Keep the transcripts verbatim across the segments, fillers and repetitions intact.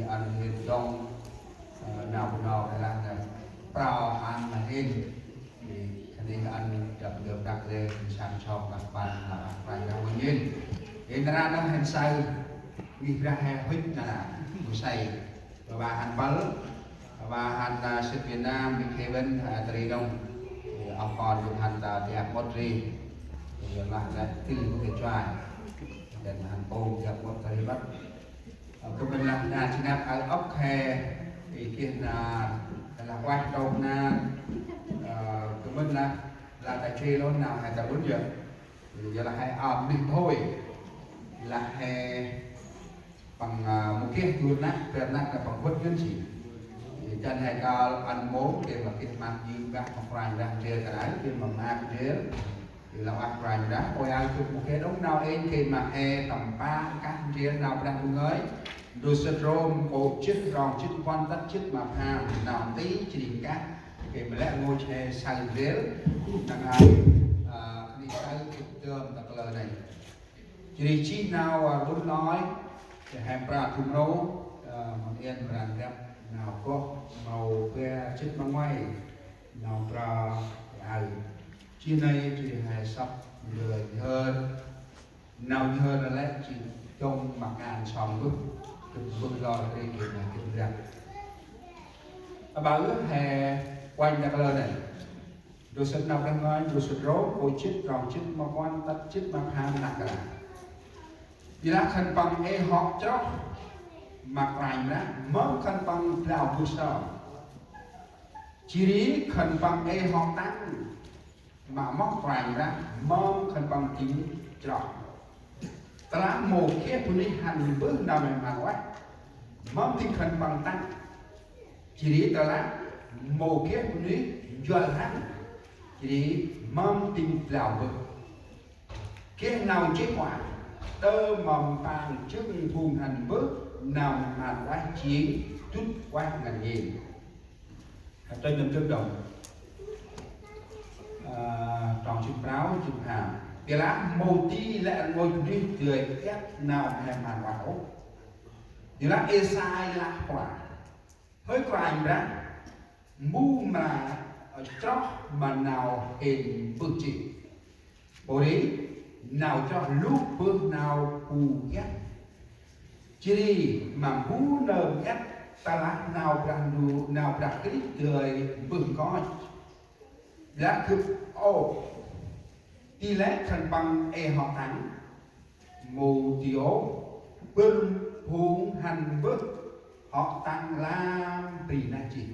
Ăn hên dŏng, ơ, nau bu nau kơ lah nă. Prao ăn ma hên. Thì khân hên ăn dăp dơm đăk lĕ, săn sông đăk ƀăn lah, ƀăn lah ma hên. Hên ra nă hên saơ. Wih brah he huĭ nă, mâu saơ. Ba ba hăn băl, ba ba hăn, ơ, sĭt Việt Nam, Việt Heaven, ơ, tơ ri nông. Thì ông con cũng hăn ta tiap một ri. Thì lah lĕ tưng cái chuai. Đen hăn tôm tiap một ri băt. Ơ, kơ mĭn lah na chi năp aơ ŏk he, i kih na, lah ueh trôk na, ơ, kơ mĭn lah, lah ta chê lôn nau he ta ƀŭn yơh. Yơh lah he ơm nih thôi. Lah he păng, ơ, mâu geh dŭt năp, ber năp nă păng huĭ ngăn si. Dăn he kơl ăn mông, kơ ma geh măt jêng bah păng Kôranh Brah ndrel kơ năl, kơ ma măt ndrel. Ê, lah ueh Kôranh Brah, ôi aơ gâp mâu geh đŏng nau êng gay ma he tâm pă kah ndrel nau Brah Ndu ngơi. Ndrôl sĭt Rôm, kô̆ jê̆t, trong jê̆t puăn tât jê̆t ma pham, nau nti jêh ri kah. Gay ma lĕ rngôch he saơ ndrel, năng ai, ơ, khân hên saơ gâp dơm ta kalơ nây. Jêh ri jêh nau, ơ, ƀŭn nôi, he mra thu mrô, ơ, mân iăn mra ndrăp nau goh, mrô bar jê̆t ma nguay. Nau mra aơ. Jêh nây jêh he săp ndơ nhhơr. Nau nhhơr nă lĕ jêng dŏng ma kan sŏng mbơh. Gâp mbơh lor ri gâp nă gâp ndrăp. Aƀaơ he uănh ta kalơ nây. Ndrôl sĭt Nau Brah Ngơi, Ndrôl sĭt Rôm, kô̆ jê̆t, trong jê̆t ma puăn tât jê̆t ma pham năk kơt. Ƀiălah khân păng ê hŏ chroh ma Kôranh Brah, mơm khân păng blao bơh sơm. Jêh ri khân păng ê hŏ tăng ma amoh Kôranh Brah, mơm khân păng tĭng chroh. Tơlah mâu geh bunuyh hăn mbơh nau mhe mhan ueh, mơm tĭng khân păng tăng. Jêh ri tơlah mâu geh bunuyh njuăl hăn, jêh ri mơm tĭng blao mbơh. Geh nau jêh ueh, tơ mơm păng jŏng phung hăn mbơh nau mhe mhan ueh jêng dŭt ueh ngăn ngên. Hăt tơnh nâm jơk đŏng. Ơ, trong jê̆t prao, jê̆t pham. Ƀiălah mâu di lĕ rngôch bunuyh dơi iăt nau mhe mhan ueh ôh. Ƀiălah Êsai lah pla. Hơi Kôranh Brah, mbu mra, ơ, chroh ma nau hên mbơh jêh. Pô ri, nau chroh luh bơh nau bu iăt. Jêh ri ma mbu nơm iăt tơlah nau Brah Ndu, nau Brah Krist dơi mbơh nkoch. Lah gâp ôh. Di lĕ khân păng ê hŏ tăng. Mâu di ôh, bơh phung hăn mbơh hŏ tăng lam bri neh jêh.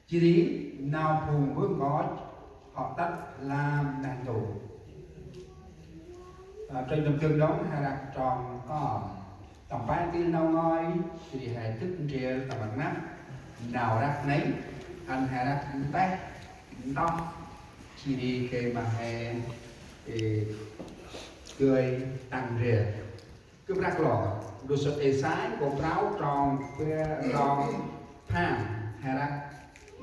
Jêh ri nau phung mbơh nkoch hŏ tât lam neh ntu. Ơ, trong nâm jơk đŏng he răk trong kon. Tâm pe ntil nau ngơi, jêh ri he dâk ndrel tâm rnglăp nau răk nây, ăn he răk nteh, ntoh, jêh ri gay ma he, ê, gay tăng ndrel. Gâp răk lor, ndrôl sĭt Êsai, kô̆ prao, trong bar, trong pham, he răk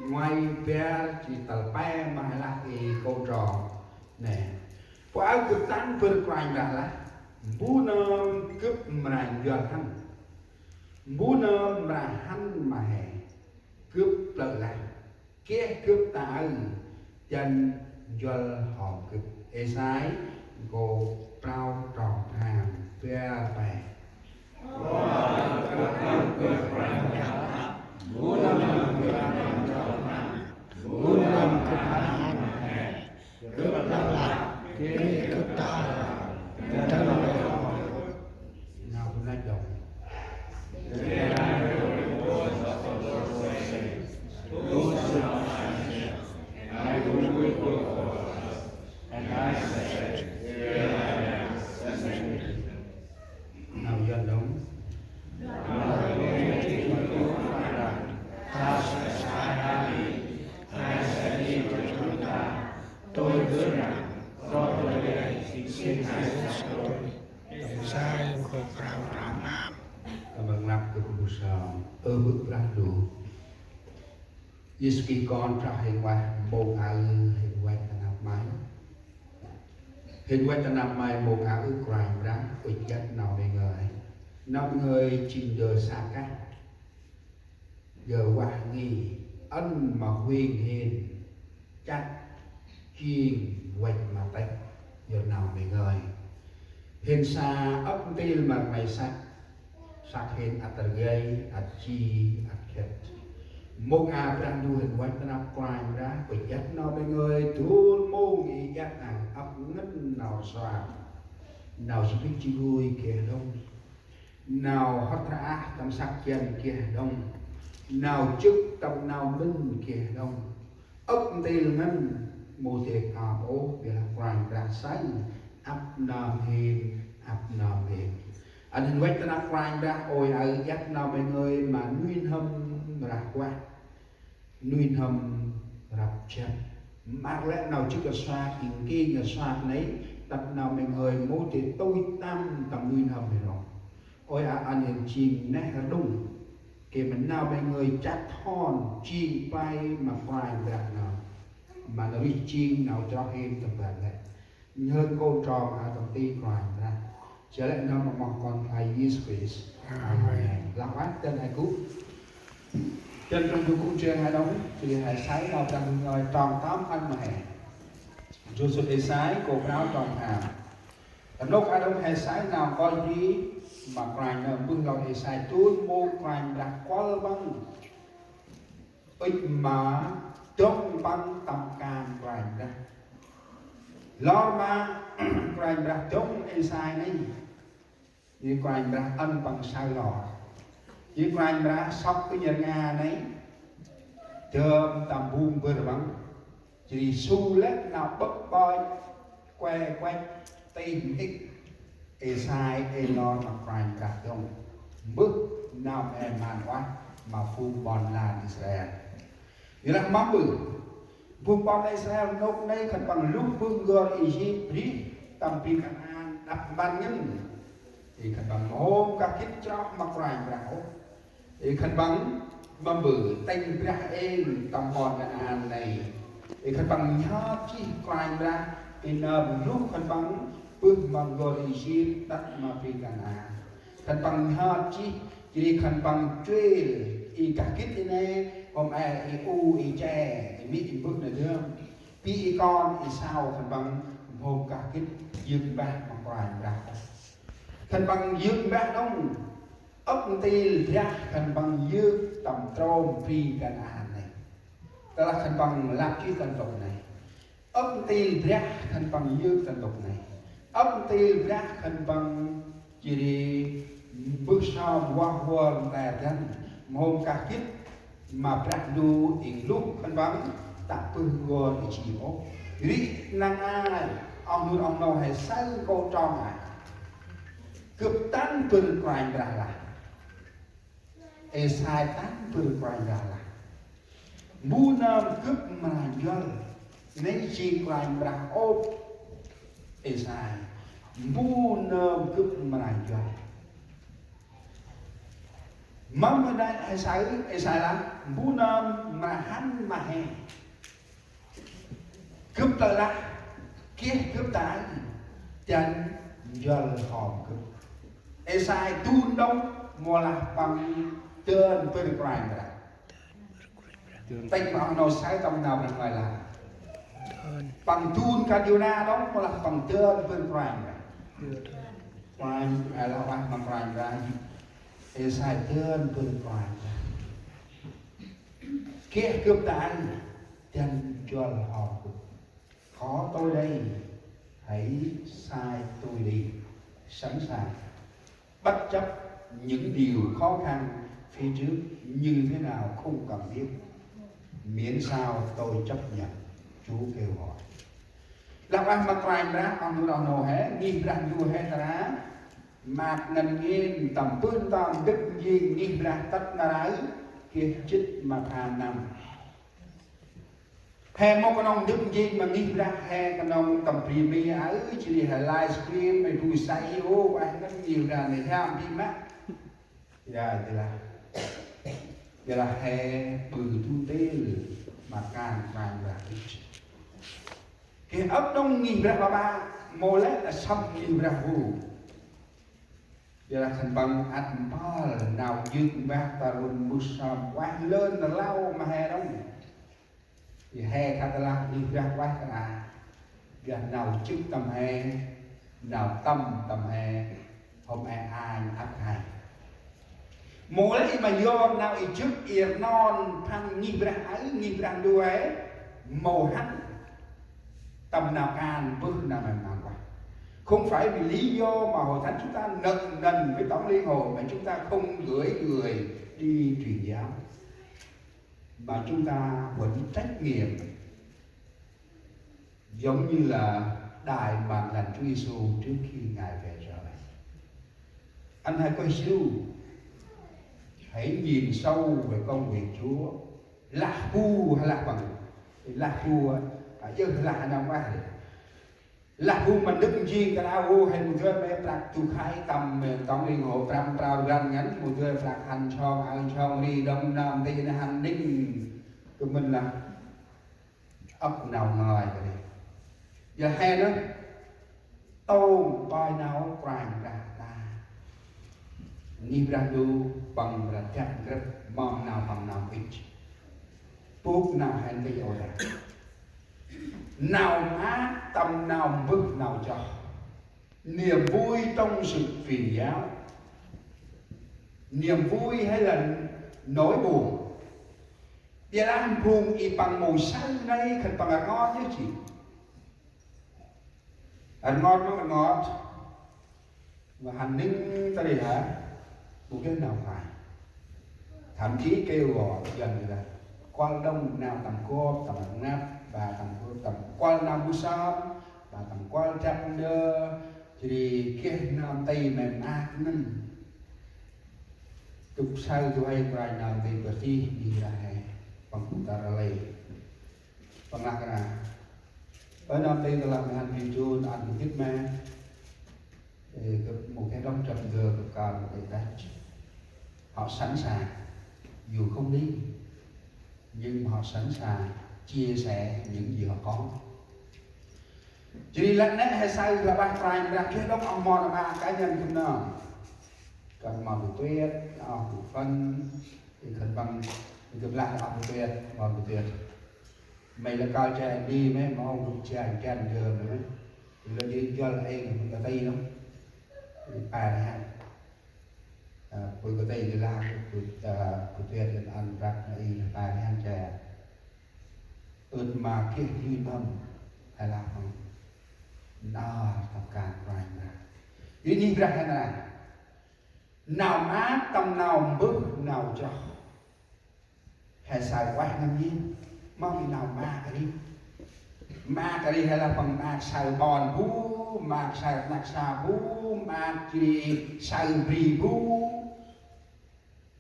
nguay bar, jêh ri tal pe ma he lah i kô̆ trong. Nê. Pô aơ gâp tăng bơh Kôranh Brah lah. Mbu nơm gâp mra njuăl hăn. Mbu nơm mra hăn ma he. Gâp plơ̆ lah. Geh gâp ta aơ. Dăn njuăl hŏm gâp. Êsai kô̆ prao trong pham bar pe. Nau Yuăn đŏng. Ta sẽ sai ai, ai sẽ đi cho chúng ta. Tôi hứa rằng, do tôi đây, xin hãy cho tôi. Tâm sai kô̆ prao trong pham. Tâm rnglăp kô̆ bu sơm. Ơ Brah Ndu. Yêsu Krist Kon Brah hên ueh mông aơ, hên ueh ta năp May. Hên ueh ta năp May mông aơ Kôranh Brah, ŭch iăt nau May ngơi. Nau May ngơi jêng ndơ sa kah. Gơ vah nghi ăn ma huêng hên chăt jêng văch ma têh, yor nau mĭn ngơi. Hên sa ăp ntil ma rnglay săk, săk hên ăt rgay, ăt ji, ăt khĭt. Mông a Brah Ndu hên văch ta năp Kôranh Brah, bơh jăt nau mĭn ngơi, dôl mông i jăt nau ăp ngăn nau suat. Nau ji bĭt ji gui geh đŏng. Nau hŏt rah tâm săk jăn geh đŏng. Nau jŏk tâm nau mĭn geh đŏng. Ăp ntil ngăn mâu dơi ăp ôh, biălah Kôranh Brah saơ ăp nơm hên, ăp nơm hên. Ăn hên văch ta năp Kôranh Brah ôi aơ jăt nau mĭn ngơi ma nuih n'hâm rah kuah. Nuih n'hâm răp jăp. Măr lĕ nau jêh kơ suat, ing kêng kơ suat nây, tât nau mĭn ngơi mâu dơi tui tâm, tâm nuih n'hâm hên ôh. Ôi a ăn hên jêng neh rđŭng. Geh ma nau mĭn ngơi chăt hŏn jêng play ma Kôranh Brah nơm. Ma nau rêh jêng nau chroh hên tâm ban lĕ. Nhơn kônh trong a tâm ti Kôranh Brah. Jêh lĕ nơm ma moh Kon Khlay Yêsu Krist. Amen. Amen. Lah văch dăn he gŭ. Dăn trong du gŭ jêng he đŏng, jêh ri he saơ nau Brah Ndu ngơi trong tơm ăn ma he. Joseph Êsai, kô̆ prao trong pham. Tâm nôk a đŏng he saơ nau kơl bri ma Kôranh Brah, mbơh lor Êsai dôl mông Kôranh Brah kuăl păng. Ŭch ma dŏng păng tâm kan Kôranh Brah. Lor ma Kôranh Brah dŏng Êsai nây. Jêh ri Kôranh Brah ăn păng saơ lor. Jêh ri Kôranh Brah sŏk kơ nhar nga nây. Dơm tâm bung bâr păng. Jêh ri su lĕ nau ƀơ̆ ƀơch, que quech, tih mhĭk. Êsai ê lor ma Kôranh Brah dŏng. Mbơh nau mhe mhan ueh ma phung ƀon lan Israel. Yor lah mâm ƀư. Phung ƀon Israel nôk nây khân păng luh bơh n'gor Êsip rêh tâm bri Kanaan đăp mpăn ngăn. Ê khân păng mâu hôm kah gĭt chroh ma Kôranh Brah ôh. Ê khân păng mâm ƀư tĭng brah êng tâm ƀon Kanaan nây. Ê khân păng nhhơt jêh Kôranh Brah, ê nơm luh khân păng bơh ma n'gor Êsip đăp ma bri Kanaan. Khân păng nhhơt jêh, jêh ri khân păng chuêl, ê kah gĭt ê nây, hôm e ê u, ê che, ê mê̆, ê bơ̆ nơh dơm. Bi ê kon, ê sau khân păng mâu hôm kah gĭt yơk mbah ma Kôranh Brah. Khân păng yơk mbah đŏng. Ăp ntil brah khân păng yơk tâm trôm bri Kanaan nây. Tơlah khân păng lăp jêh tâm trôm nây. Ăp ntil brah khân păng yơk tâm trôm nây. Ăp ntil brah khân păng jêh ri mbơh sơm vah vơr nte dăn. Mâu hôm kah gĭt ma Brah Ndu êng luh khân păng tă bơh n'gor Êsip ôh. Ri năng ai, oh nô oh nô he saơ kô̆ trong a. Gâp tăng bơr Kôranh Brah lah. Êsai tăng bơr Kôranh Brah lah. Mbu nơm gâp mra njuăl, nây jêng Kôranh Brah ôp Êsai. Mbu nơm gâp mra njuăl. Mâm he nây Êsai, Êsai lah, mbu nơm mra hăn ma he. Gâp tơlah, geh gâp tay, dăn njuăl hom gâp. Êsai dun đŏng, mâu lah păng dơn bơr Kôranh Brah. Tĭng ma oh nô saơ tâm nau Brah ngơi lah. Păng dun kơt Yôna đŏng, mâu lah păng dơn bơr Kôranh Brah. Kôranh, ê, lah ueh ma Kôranh Brah. Êsai dơn bơr Kôranh Brah. Geh gâp tay, dăn njuăl hom gâp. Có tôi đây, hãy sai tôi đi. Sẵn sàng. Bất chấp những điều khó khăn phía trước như thế nào không cần biết. Miễn sao tôi chấp nhận Chúa kêu gọi. Lah ueh ma Kôranh Brah, oh nô oh nô he, ngih Brah Ndu he ta ri, maak ngăn ngên tâm bơh ntơm ndâk njêng ngih Brah tât nar aơ, geh jê̆t ma pham năm. He mâu knŏng ndâk njêng ma ngih Brah, he knŏng tâm bri Mi aơ, jêh ri he livestream, he bu say, ô, ueh ngăn ngih Brah nây hiam bi mă. Ya, jêh lah. Jêh lah he ƀư du ntil ma kan Kôranh Brah. Geh ăp đŏng ngih Brah ƀa ƀă, mâu lĕ sâm ngih Brah bu. Ƀiălah khân păng ăt mpơl nau jŭk mbah ta lŭn mbơh sơm ueh lơn rlau ma he đŏng. He khât lah ngih Brah ueh kna. Gah nau jŭk tâm he, nau tâm tâm he, hôm e anh ăt he. Mâu lĕ i ma yor nau i jŭk i rnon phăng ngih Brah aơ, ngih Brah Ndu aơ, mâu hăn tâm nau kan bơh nau mem nau ueh. Không phải vì lý do mà Hội Thánh chúng ta nợ nần với Tổng Liên Hội mà chúng ta không gửi người đi truyền giáo, mà chúng ta vẫn trách nhiệm giống như là đài màn lành Chúa Giêsu trước khi Ngài về trời. Anh hãy quay xíu, hãy nhìn sâu về công việc Chúa. Lah bu hay lah bằng, lah bu, à, yơh lah năm ah. Lah bu ma ndâk njêng ta nau hên mâu dơi me prăk tu khai tâm, ơ, Tổng Liên Hội prăm prao răn ngăn, mâu dơi prăk hăn song, ăn song ri đŏng nơm ti nê hăn ning. Tụi mình là ăp nau ngơi kơ ri. Yơh he nơh, tông pơi nau Kôranh Brah ta. Ngih Brah Ndu păng Brah Dak Grăp mâm nau păng nau ích. Pŭk nau hên ti ôdah. Nau maak tâm nau mbơh nau chroh. Niềm vui trong sự truyền giáo. Niềm vui hay là nỗi buồn. Ƀiălah phung i păng mâu saơ nây khân păng rngot yơh jêh. Rngot mâm rngot. Mâu hăn ning ta ri hă, mâu geh nau phải. Thậm chí kêu gọi dân là kuăl đŏng nau tâm kuôp, tâm rnglăp, ba tâm kuôp, tâm kuăl nau mbơh sơm, ba tâm kuăl drăp ndơ, jêh ri geh nau nti mem maak nơh. Tŭk saơ du huê Kôranh nau nti bơh tih, ngih Brah he, păng kŭm ta rlê. Păng lah kna. Ơ nơm nti ta lah mâu hăn bri jun, ăn bơh gĭt me. Ê, gâp mâu geh đŏng drăp ndơ gâp kơl mâu geh tât. Họ sẵn sàng, dù không đi, nhưng mà họ sẵn sàng chia sẻ những gì họ có. Jêh ri lah nê he saơ lah bah Kôranh Brah geh đŏng oh mon amoa cá nhân khân păng. Kơl ma bơh tuêt, oh bơh phân, i khân păng, i gâp lah oh bơh tuêt, mon bơh tuêt. May lah kơl che đi, may ma oh gâp che găn gơ may. Lah jêh ri jol ê gâp kơt ti nơh. Ê, pa nê hăn. Ơ, pui kơt ti lah, pui, ơ, pui tuêt lah ăn prăk nê i lah pa nê hăn che. Ưt ma geh jui tâm, he lah păng. Nau tâm kan Kôranh Brah. Ri ngih Brah he nê. Nau maak tâm nau mbơh nau chroh. He saơ ueh ngăn ngih, mâm i nau maak ri. Maak ri he lah păng maak saơ ƀon bu, maak saơ rnăk sa bu, maak jêh ri saơ bri bu.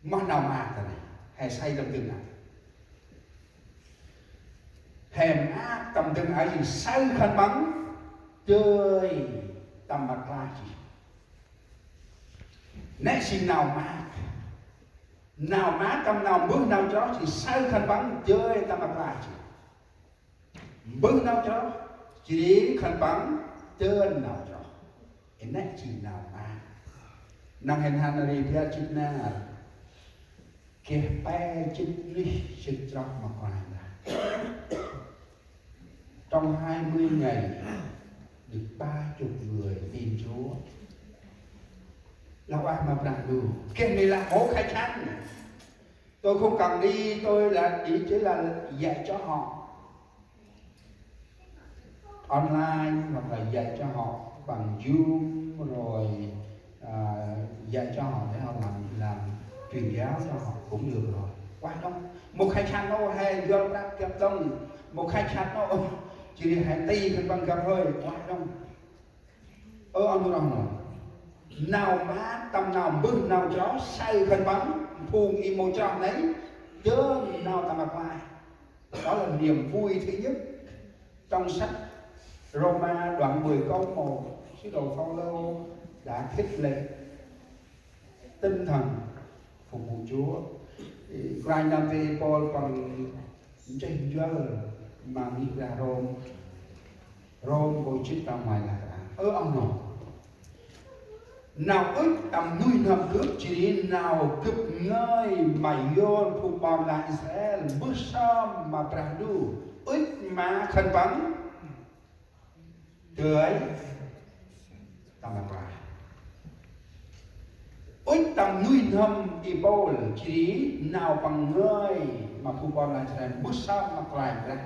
Mâm nau maak ri, he saơ tâm dâng aơ. He maak tâm dâng aơ jêh saơ khân păng dơi tâm măt klaih jêh. Nê jêng nau maak. Nau maak tâm nau mbơh nau chroh jêh saơ khân păng dơi tâm măt klaih jêh. Mbơh nau chroh, jêh ri khân păng dơn nau chroh. Ê, nê jêng nau maak. Năng hên hăn ri bar jât nar. Geh pe jât rih jât chroh ma Kôranh Brah. Trong hai mươi ngày, được ba chục người tin Chúa. Lah ueh ma Brah Ndu. Geh nê lah mâu khay chăn. Tôi không cần đi, tôi là chỉ, chỉ là dạy cho họ. Online hoặc là dạy cho họ bằng Zoom rồi, à, dạy cho họ để họ làm, làm truyền giáo cho họ cũng được rồi. Ueh đŏng. Mâu khay chăn nô he jol prăk gâp đŏng. Mâu khay chăn nô, jêh ri he nti khân păng gâp hơi. Ueh đŏng. Ơ, ăn rŏng nô. Nau maak tâm nau mbơh nau chroh saơ khân păng phung i mâu chroh nây, dơn nau tâm măt klaih. Đó là niềm vui thứ nhất. Trong sách Rôma đoạn mười câu một, sứ đồ Phaolô đã khích lệ tinh thần phục vụ Chúa. Thì Kôranh nơm ti Pôl păng nchih njuăl ma ngih Brah Rôm. Rôm kô̆ jât ta ngoai lah kna. Ơ, oh nô. Nau ŭch tâm nuih n'hâm gâp jêh ri nau gâp ngơi ma yor phung ƀon lan Israel mbơh sơm ma Brah Ndu, ŭch ma khân păng dơi tâm rklaih. Ŭch tâm nuih n'hâm Y-Pôl jêh ri nau păng ngơi ma phung ƀon lan Israel mbơh sơm ma Kôranh Brah.